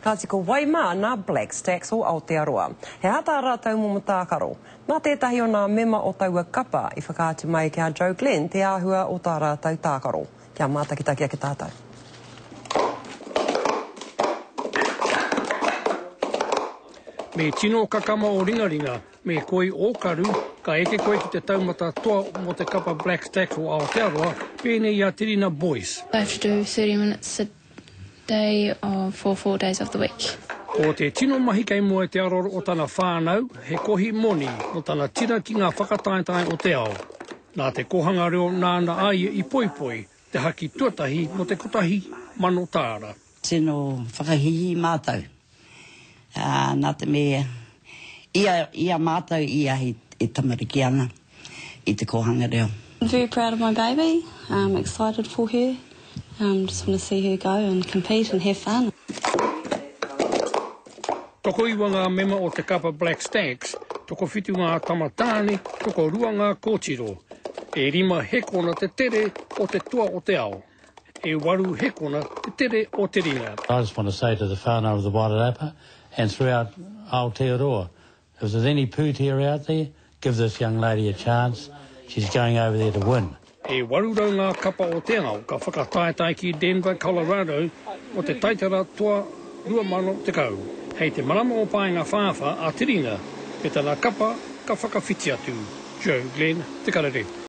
Kāti ko wai mā nā Black Stacks o Aotearoa. He aha tā rātou momo tākaro? Nā tētahi o nā mema o taua kapa i whakaatu mai ki a Joe Glenn te āhua o tā rātou tākaro. Kia mātakitaki ake tātou. Me tino kakama o ringaringa, me koi ō karu, ka eke koe ki te taumata toa mō te kapa Black Stacks o Aotearoa, pēnei i a Terina Boyce. I have to do 30 minutes a day of for 4 days of the week. Ko te tino mahi kei mua i te aroaro o tana whānau, he kohi moni mō tana tira ki ngā whakataetae o te ao. Nā te kōhanga reo nāna a ia i poipoi te haki tuatahi mō te 1,000 tāra. Tino whakahihī mātou, ā, nā te mea ia, i a mātou ia e tamariki ana i te kōhanga reo. I'm very proud of my baby, I'm excited for her, um, just want to see her go and compete and have fun. Tokoiwa ngā mema o te kapa Black Stags, tokowhitu ngā tama tāne, tokorua ngā kōtiro. E rima hekona te tere o te toa o te ao. E waru hekona te tere o te ringa. I just want to say to the whānau of the Wairarapa and throughout Aotearoa, if there's any pūtea out there, give this young lady a chance, she's going over there to win. E 800 ngā kapa o te ao ka whakataetae ki Denver, Colorado mō te taitara toa 2010. Hei te marama o Paengawhāwhā a Te Ringa me tana kapa ka whakawhiti atu. Joe Glenn, Te Karere.